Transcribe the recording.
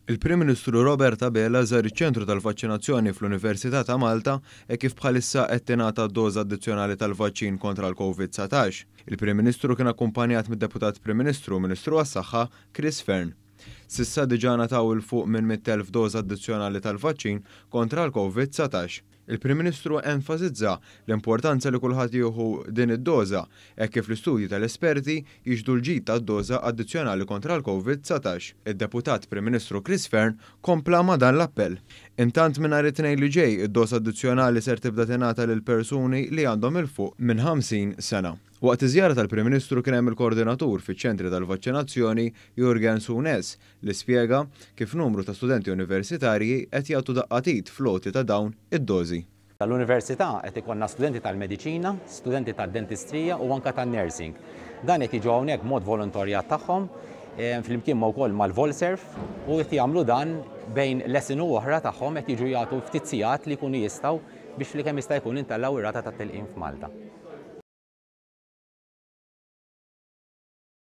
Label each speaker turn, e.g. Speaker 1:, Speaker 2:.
Speaker 1: Il-Prim Ministru Robert Abela żar iċ-ċentru tal-vaċċinazzjoni fl-Università ta' Malta hekk kif bħalissa qed tingħata doża addizzjonali tal-vaċċin kontra l-Covid 19. Il-Prim Ministru kien akkumpanjat mid-Deputat Prim Ministru u Ministru għas-Saħħa Chris Fearne. S'issa diġà ngħataw 'il fuq minn 100,000 doża addizzjonali tal-vaċċin kontra l-Covid 19. Il-Prim Ministru enfasizza l-importanza li kulħadd jieħu din id-doża hekk kif l-istudji tal-esperti jixhdu l-ġid tad-doża addizzjonali kontra l-Covid-19. Id-Deputat Prim Ministru Chris Fearne kompla ma' dan l-appell. Intant minn nhar it-Tnejn li ġej id-doża addizzjonali ser tibda tingħata lil persuni li għandhom 'il fuq minn 50 sena. Waqt iż-żjara tal-Prim Ministru kien hemm il-koordinatur fiċ-ċentri tal-vaċċinazzjoni Jurgen Sunes li spjega kif numru ta' studenti universitarji qed jagħtu daqqa t'id fl-għoti ta' dawn id-dożi.
Speaker 2: Tal-università qed ikollna studenti tal-mediċina, studenti tad-dentistrija u anke tan-nursing. Dan qed jiġu hawnhekk b'mod volontarjat tagħhom flimkien ma' wkoll mal-Volserv u qed jagħmlu dan bejn lesson u oħra tagħhom qed jiġu jagħtu ftit sigħat li jkunu jistgħu biex li kemm jista' jkun intellgħu ir-rata tat-tilqim f'Malta.